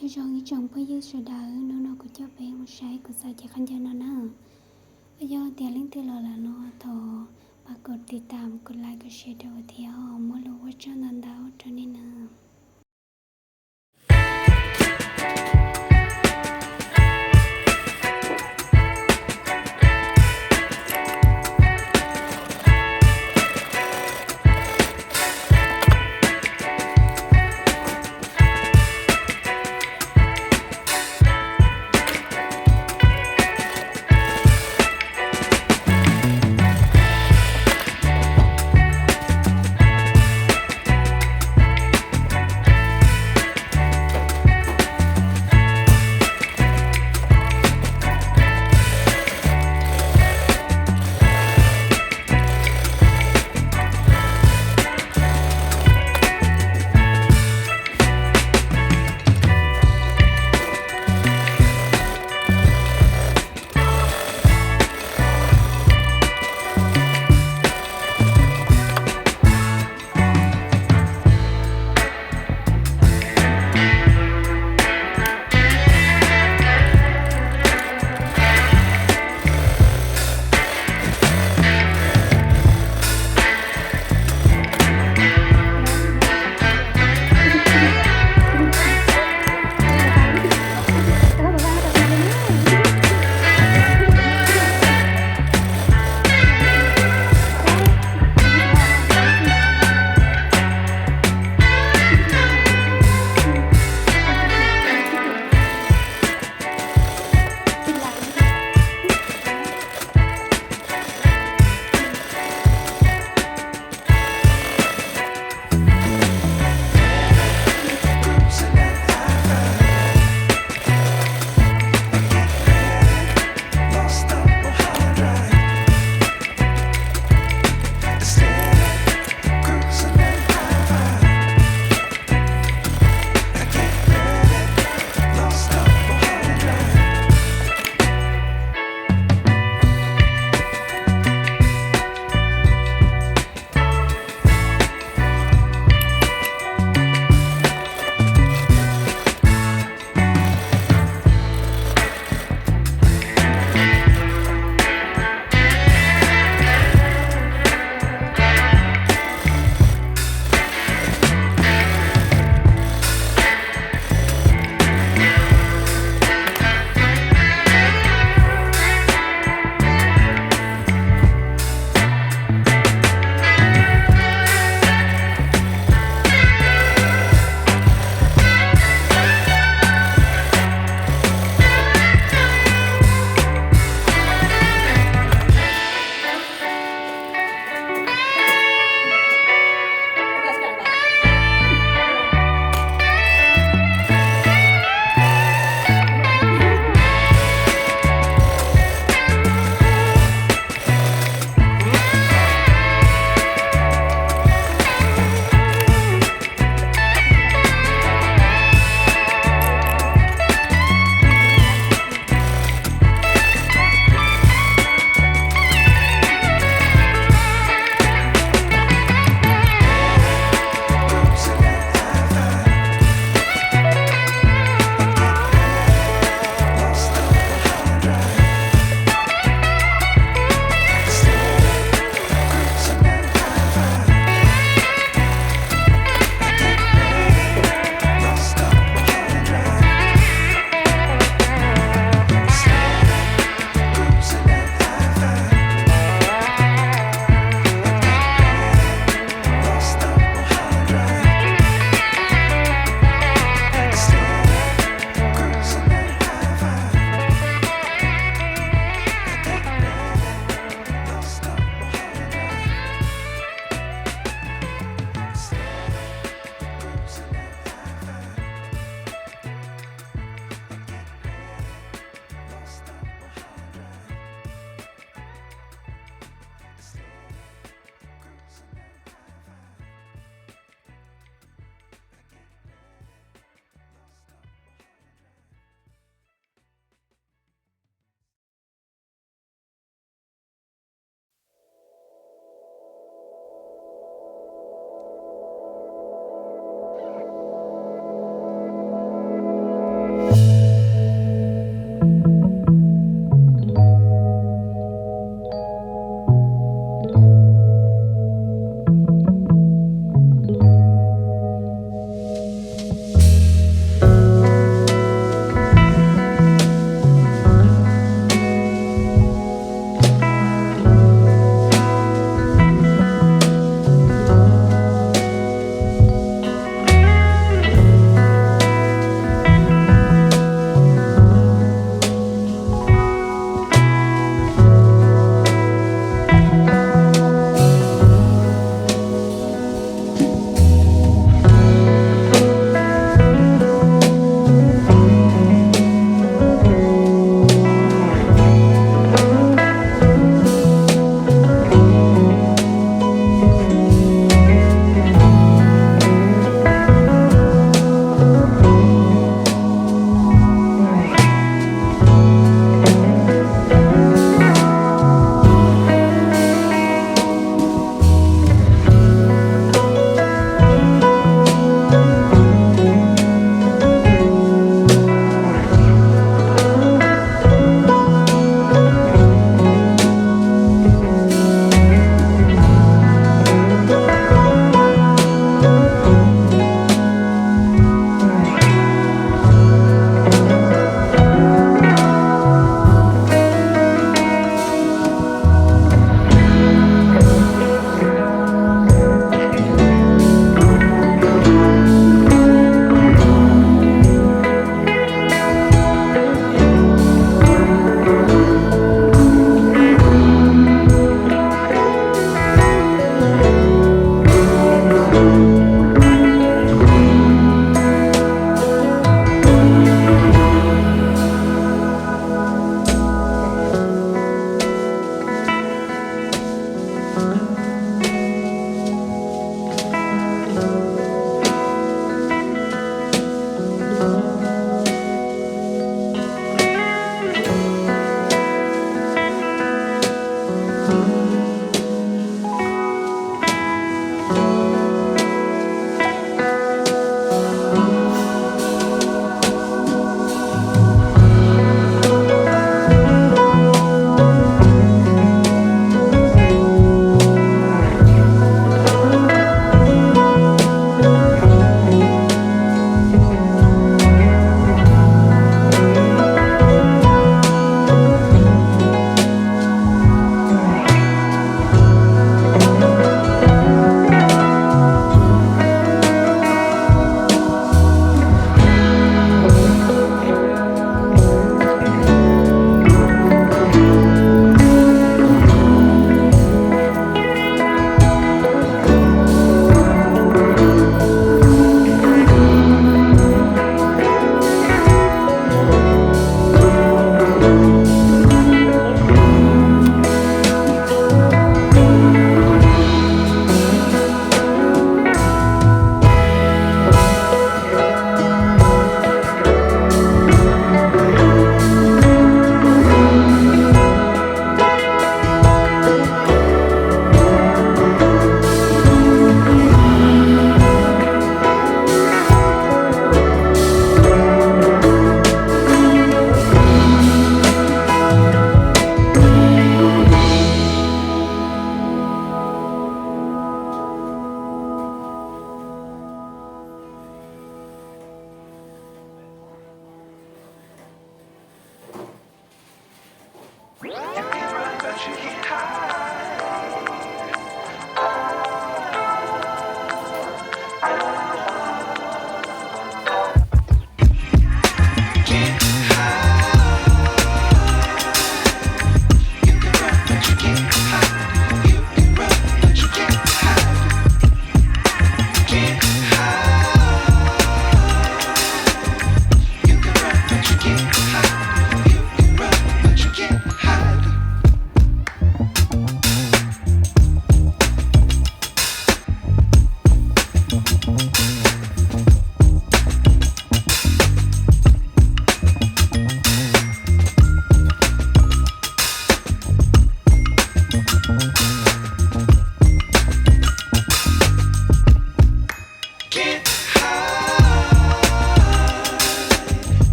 Chào mừng các bạn quay trở lại với kênh youtube của Thảo Mai. Các bạn có thể ấn vào nút đăng ký và comment để ủng hộ cho kênh của Thảo Mai nhé.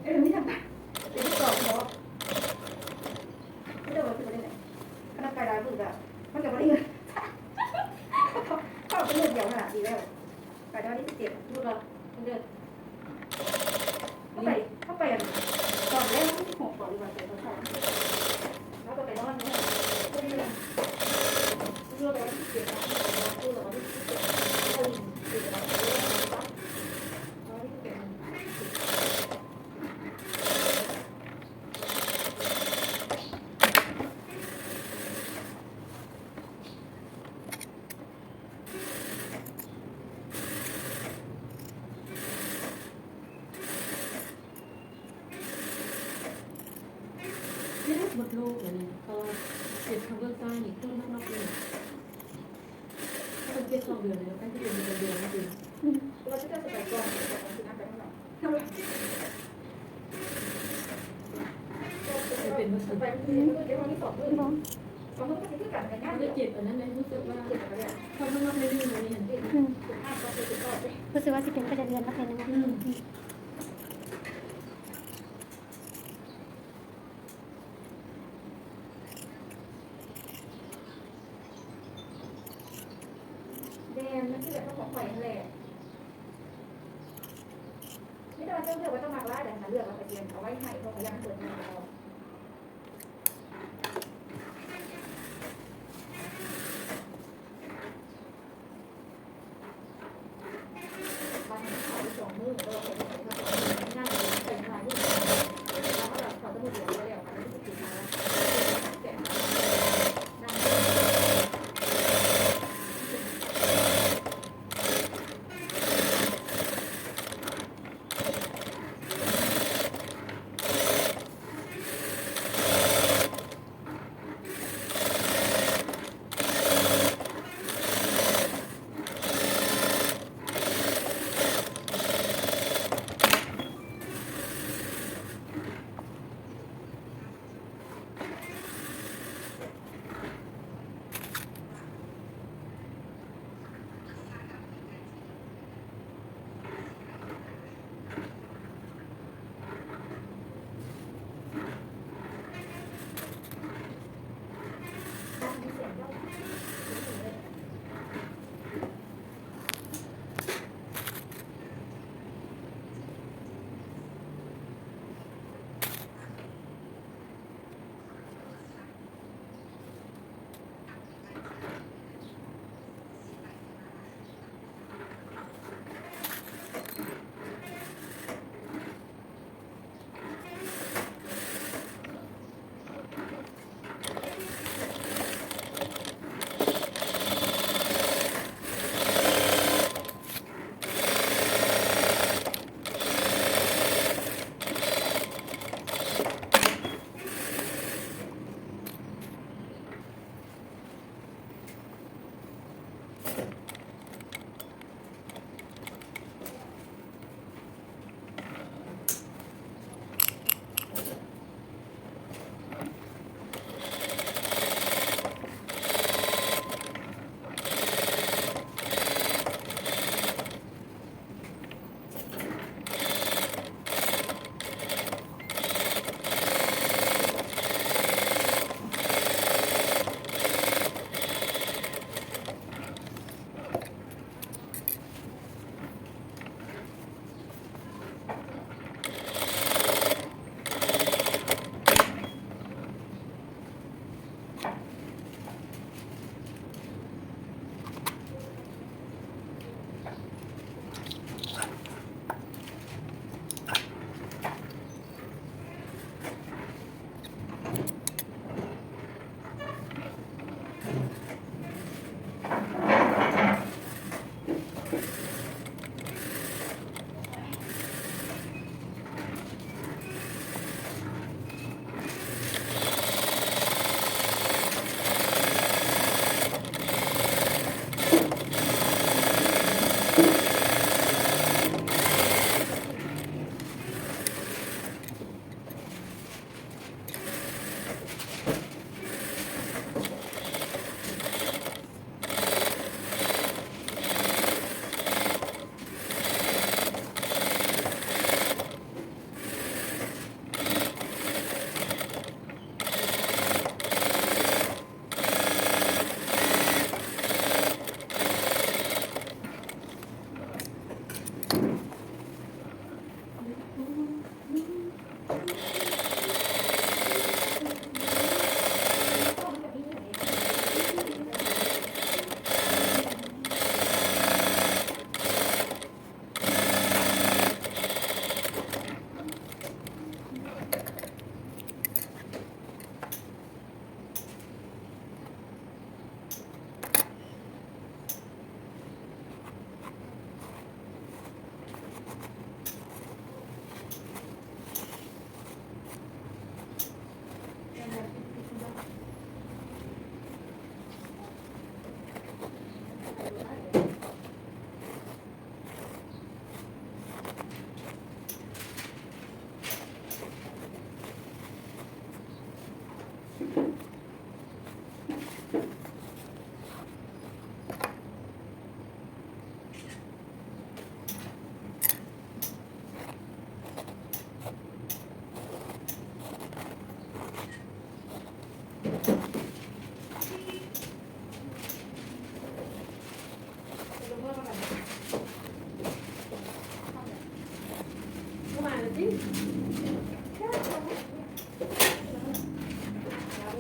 ເອີ ມີຫຍັງ ເປັນສອງເນາະ ມີແຕ່ວ່າຊິບໍ່ໄດ້ ຂະໜາດໄປຫຼາຍມື້ກະ ມັນກະບໍ່ໄດ້ເງິນ ເຂົ້າ ເຂົ້າໄປມື້ດຽວຫັ້ນລະ ດີແລ້ວ ໄປແຕ່ວັນທີສິບເຈັດ ຫຼຸດລະ ເດີ ເຮົາໄປ ເຮົາໄປອັນ ຕອນແລກວັນທີສິບຫົກບໍ ຫຼືວ່າໄປຕອນເຊົ້າ ເຮົາກະໄປນອນຢູ່ຫັ້ນ ຄືນໜຶ່ງ ຄືວ່າໄປວັນທີສິບເຈັດເນາະ ຄືວ່າໄປວັນທີສິບເຈັດ ເອີ ເອີ ເຮັດໃຫ້ໝົດໂລກເລີຍນີ້ ເພາະວ່າເກັບທາງເບື້ອງຊ້າຍນີ້ ຄົນນອກໆເລີຍ ເຂົາເກັບສອງເດືອນແລ້ວ ໃກ້ຊິເປັນເດືອນແລ້ວ ອືມ ເປັນບໍ່ ອືມ ບໍ່ ເຂົາເກັບອັນນັ້ນແຫຼະ ຮູ້ສຶກວ່າເຂົານອກໆເລີຍນີ້ ອືມ ອືມ ຮູ້ສຶກວ່າຊິເປັນປະຈຳເດືອນເນາະ ເປັນ ອືມ ອືມ. ແມ່ນ ມັນຄືແບບຂອງຂ້ອຍຫັ້ນແຫຼະ ມີແຕ່ວ່າເຈົ້າເລືອກວ່າເຈົ້າມັກລາຍໃດຫັ້ນນະ ເລືອກແລ້ວກະຊິເອົາໄວ້ໃຫ້ ເພາະວ່າຢ້ານເພິ່ນບໍ່ເອົາ. ເ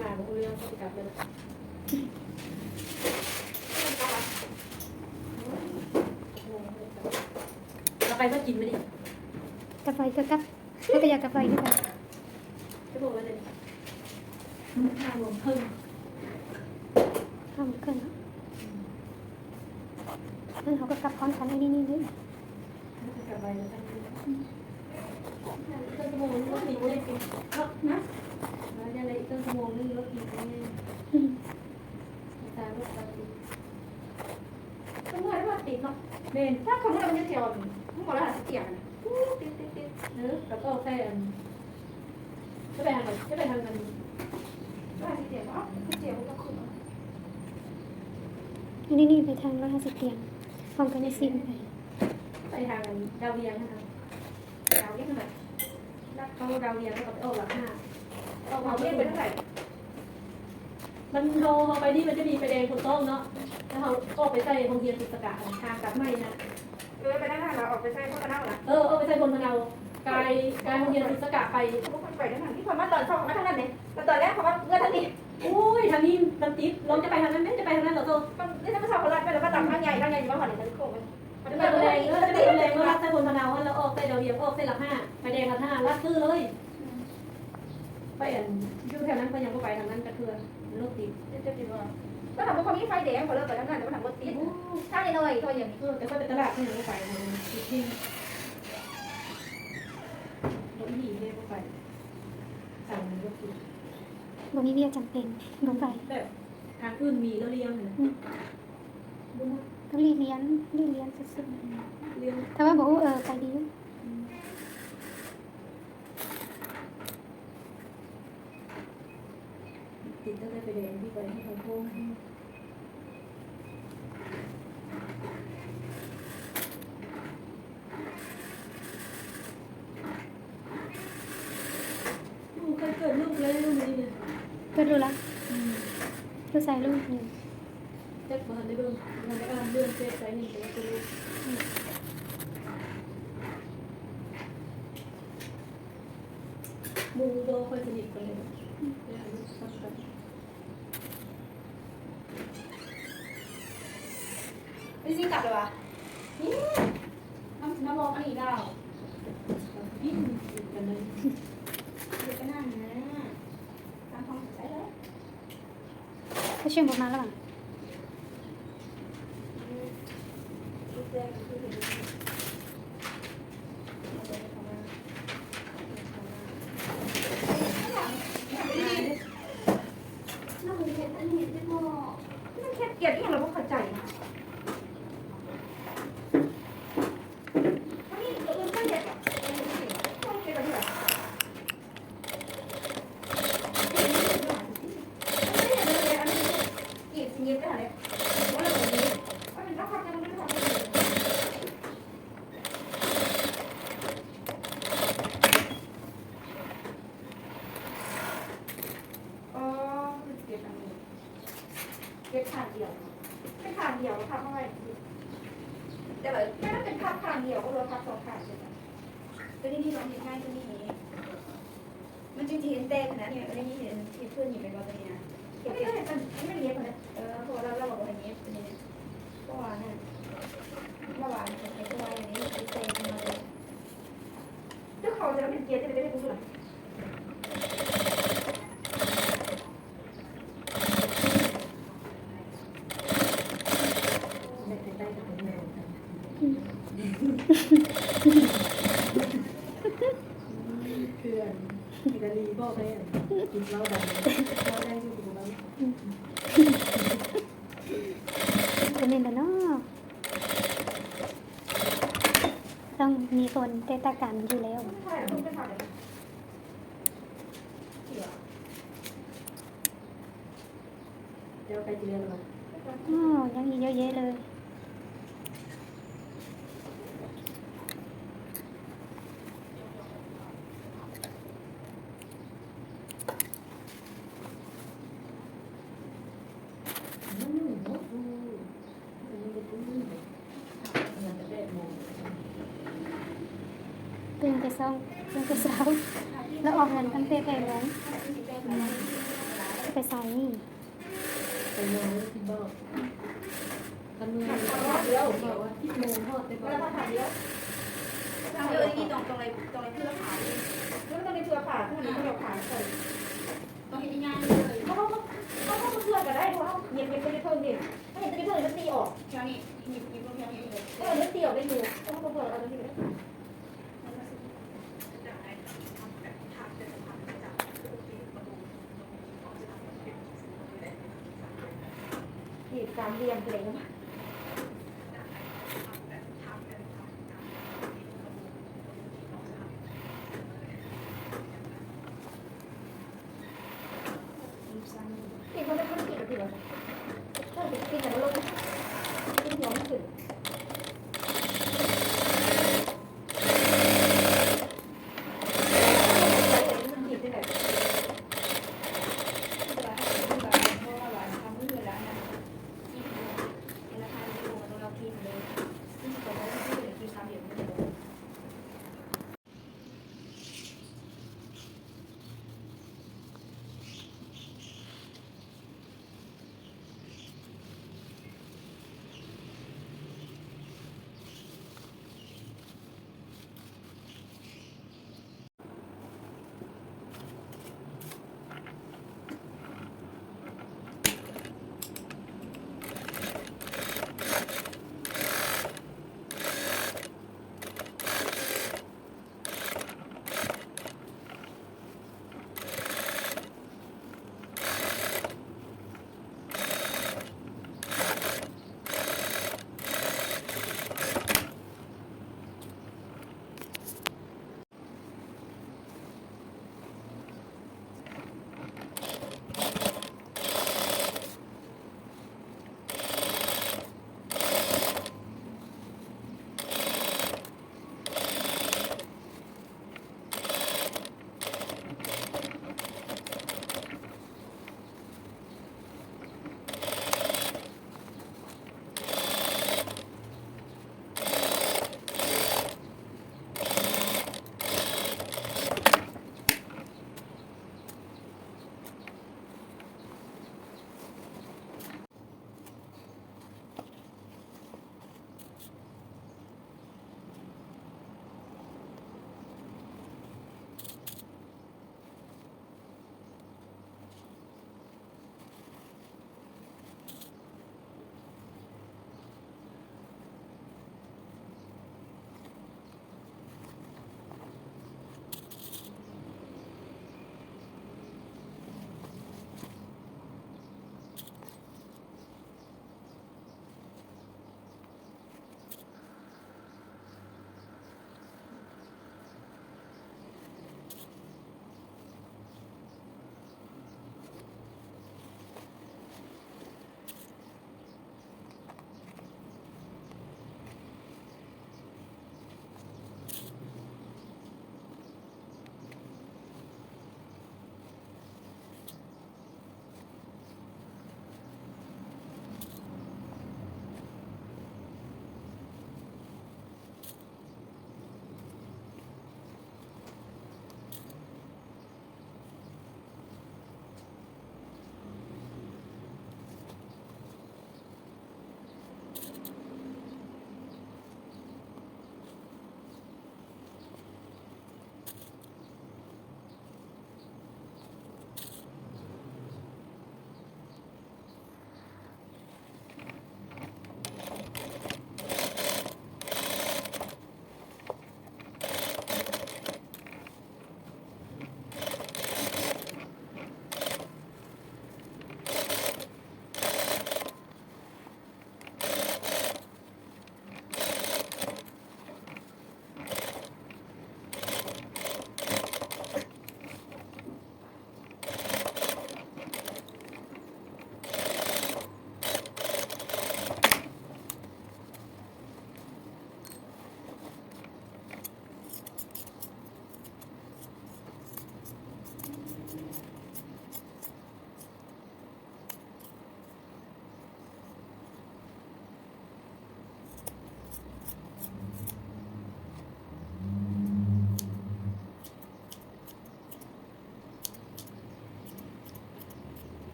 ມາບໍ່ຮູ້ເລື່ອງ ເຂົາຊິກັບແລ້ວນະ. ເອົາໄປເພື່ອກິນມື້ນີ້ ກັບໄວກໍກັບ. ເຮົາກໍຢາກກັບໄວຄືກັນ. ຊົ່ວໂມງລະເດ ຫ້າໂມງເຄິ່ງ ຫ້າໂມງເຄິ່ງເນາະ. ອືມ ນັ້ນເຮົາກໍກັບພ້ອມກັນໄອ້ນີ້ນີ້ເລີຍ. ກັບໄວແລ້ວກັນ ອືມ ອີກເຄິ່ງຊົ່ວໂມງໜຶ່ງລົດຕິດເດ້ເນາະ. ນະ ວ່າຈັ່ງໃດ ອີກເຄິ່ງຊົ່ວໂມງໜຶ່ງລົດຕິດເດ້. ອືມ ຕາຍ ລົດຕິດ. ເມື່ອຍ ລົດຕິດເນາະ. ແມ່ນ ຖ້າຄົນເຮົາມັນຢູ່ແຖວ ມັນບໍ່ໄດ້ຫາຊິຕຽງນະ ຕິດ ຕິດ ຕິດ. ເອີ ແລ້ວກໍອອກແຕ່ອັນ ຈະໄປທາງໃດ ຈະໄປທາງນັ້ນ ຮ້ອຍຫ້າສິບຕຽງ. ເອົ້າ ສິບຕຽງມັນກໍຂຶ້ນເນາະ. ອັນນີ້ນີ້ໄປທາງຮ້ອຍຫ້າສິບຕຽງ ພ້ອມກັບຍາຊີນໄປ ໄປທາງອັນດາວວຽງຫັ້ນນະ. ດາວວຽງຫັ້ນນະ ລັດເຂົ້າດາວວຽງ ແລ້ວກໍໄປອອກຫຼັກຫ້າ ອອກມາເບິ່ງໄປທາງໃດ. ມັນ ເຮົາ ເຮົາໄປນີ້ມັນຈະມີໄຟແດງຄົນຕ້ອງເນາະ ແລ້ວເຮົາອອກໄປໃສ່ໂຮງຮຽນສິດສະກະຫັ້ນ ທາງກັບໃໝ່ນະ. ເອີ ໄປທາງນັ້ນລະ ອອກໄປໃສ່ພົນພະເນົາລະ. ເອີ ອອກໄປໃສ່ພົນພະເນົາ ກາຍ ກາຍໂຮງຮຽນສິດສະກະໄປ. ເຂົາບໍ່ຄ່ອຍໄປທາງນັ້ນ ທີ່ຂ້ອຍມາຕອນເຊົ້າ ມາທາງນັ້ນເດ້ ແລ້ວຕອນແລງເຂົາມາເມືອທາງນີ້. ໂອ້ຍ ທາງນີ້ມັນຕິດ ລອງຈະໄປທາງນັ້ນເດ້ ຈະໄປທາງນັ້ນລະໂຕ. ນີ້ທາງເຊົ້າເຂົາລັດໄປແລ້ວ ມາຕາມທາງໃຫຍ່ ທາງໃຫຍ່ຢູ່ບ້ານເຮົານີ້ ທາງໂຄ້ງມັນ ໄປແດງ ເອີ ໄປແດງ ເອີ ລັດໃສ່ພົນພະເນົາ ແລ້ວອອກໃສ່ດາວວຽງ ອອກໃສ່ຫຼັກຫ້າ ໄຟແດງຫຼັກຫ້າ ລັດຄືເລີຍ. ໄປອັນ ຢູ່ແຖວນັ້ນຂ້ອຍຍັງບໍ່ໄປທາງນັ້ນຈັກເທື່ອ ລົດຕິດ. ເຈັບ ເຈັບຕິດບໍ່? ມັນຫາບໍ່ຄ່ອຍມີໄຟແດງ ຂ້ອຍເລີຍໄປທາງນັ້ນ ແຕ່ມັນຫາບໍ່ຕິດ. ໂອ້ ທາງນ້ອຍໆ ເທົ່າຫຍັງ. ເອີ ແຕ່ຂ້ອຍໄປຕະຫຼາດຂ້ອຍຍັງບໍ່ໄປ ຕິດແຮງ. ບໍ່ອີ່ຫຼີເດ້ ບໍ່ໄປ ທາງນັ້ນລົດຕິດ. ບໍ່ມີວຽກຈຳເປັນ ບໍ່ໄປ. ແບບທາງອື່ນມີແລ້ວລ່ຽງນະ. ອືມ ບໍ່ມັກ. ຕ້ອງຫຼີກລ່ຽງ ຫຼີກລ່ຽງສຸດໆ. ອືມ ລ່ຽງ. ຖ້າວ່າບໍ່ຮູ້ ເອີ ໄປດີ. ອືມ. ຕິດຕັ້ງແຕ່ໄຟແດງທີ່ໄປໃຫ້ເຂົາໂຄ້ງ. ໂອ້ ໄຂ້ເກີດລູກແລ້ວມື້ນີ້ນະ. ເກີດລູກລະ? ອືມ. ຢູ່ໃສລູກນີ້? ຈັກ ບໍ່ທັນໄດ້ເບິ່ງ ບໍ່ທັນໄດ້ອ່ານເລື່ອງເຟສໃສນີ້ ແຕ່ວ່າເກີດລູກ. ອືມ. ໝູ່ບໍ່ຄ່ອຍສະໜິດປານໃດ. ອືມ. ແຕ່ອາຍຸສ່ຳກັນ. ໄປຊິກັບແລ້ວຫວາ? ນີ້ ມາ ມາບອກອັນນີ້ດາວ. ບິນກັນເລີຍ. ເຮັດໄປນັ້ນນະ ຕາມຄວາມເຂົ້າໃຈເດີ. ເຂົາເຊື່ອມບໍ່ມາແລ້ວຫວາ? ອືມ. ມັນເຮັດອັນນີ້ເຮັດບໍ່ ມັນເຮັດກຽດອີ່ຫຍັງລະບໍ່ເຂົ້າໃຈນະ. ອັນນີ້ກໍເອີ້ນວ່າເຮັດ ເຮັດອັນນີ້ລະ. ອໍ ເກັບອັນນີ້ ເກັບຂ້າງດຽວ ເປັນຂ້າງດຽວ ພັບເອົາໄວ້. ແຕ່ວ່າມັນເປັນພັບຂ້າງດຽວ ບໍ່ຮູ້ວ່າພັບສອງຂ້າງ. ໂຕນີ້ນີ້ລອງເຮັດງ່າຍກວ່ານີ້. ມັນຈຶ່ງຊິເຫັນແຕ່ຂະໜາດນີ້ ມັນຍັງມີເຫັນທີ່ພື້ນຢູ່ແມ່ນບໍ່ ໂຕນີ້ນະ. ເອີ ເພາະວ່າລາວ ລາວວ່າບໍ່ໃຫ້ເຫຍິບໂຕນີ້ນະ ເພາະວ່ານັ້ນ ລາວວ່າໃຫ້ ໃຫ້ຕົວໃຫຍ່ນີ້ ໃສ່ຂຶ້ນມາເລີຍ. ເຈົ້າຂອງຈະເປັນກຽດ ຈະໄດ້ຮູ້ລະ. ເພື່ອນ ເພິ່ນກໍດີ ບອກໄດ້ ກິນເຫຼົ້າດຳ ເວົ້າໄດ້ຢູ່ ກິນເຫຼົ້າດຳ. ອືມ ກໍແມ່ນແຫຼະເນາະ ຕ້ອງມີຄົນແຕະຕາກັນຢູ່ແລ້ວ. ດຽວໃກ້ຊິແລ້ວລະ. ໂອ້ ຍັງອີກເຍາະແຍະເລີຍ. ອືມ ໂອ້ໂຫ. ຕື່ນ ແຕ່ເຊົ້າ ຕັ້ງແຕ່ເຊົ້າ ແລ້ວອອກງານຕັ້ງແຕ່ແປດໂມງ. ອືມ ໄປໃສ? ໄປນອນທີ່ບ້ານ. ຄັນເມື່ອຍ ຖາມເດີ ບອກວ່າສິບໂມງຮອດແຕ່ ແລ້ວຖາມເດີ ຖາມເດີ ນີ້ຕ້ອງ ຕ້ອງໄດ້ ຕ້ອງໄດ້ເພື່ອຜ້າ ແລ້ວຕ້ອງໄດ້ເພື່ອຜ້າ ເພື່ອນີ້ເຂົາເຈົ້າຜ້າໃສ່ ຕ້ອງເຮັດງ່າຍໆເລີຍ. ເຮົາ ເຮົາ ເຮົາ ເຮົາບໍ່ເພື່ອກໍໄດ້ ເພາະເຮົາຫຍັບ ຫຍັບໄປເທິງນີ້ ເຮົາຫຍັບໄປເທິງນີ້ ມັນຕີອອກ. ແຖວນີ້ ຫຍິບ ຫຍິບລົງແຖວນີ້ເລີຍ. ເອີ ມັນຕີອອກໄດ້ຢູ່ ເຮົາບໍ່ເພື່ອເອົາຕົງນີ້ກໍໄດ້. ນີ້ ກາງລຽງເລີຍ.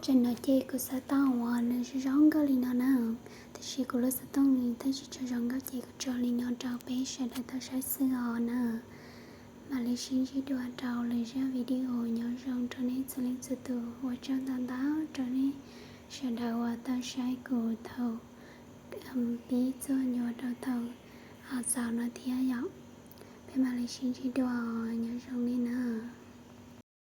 Cho nên là chị cũng sẽ tao và nên sẽ giống có lý nó nè. Thì chị cũng lướt sẽ tông nên thấy chị cho giống có chị cũng cho lý nó trao bé sẽ đã tao sai sự họ nè. Mà lý xin chỉ đùa trao lời ra video nhỏ dòng cho nên sẽ lên sự tù và cho tao tao cho nên sẽ đã và tao sai của tao. Ừm, bí cho nhỏ đào tao. Họ sao nó thiệt vậy? Bé mà lý xin chỉ đùa nhỏ dòng đi nè.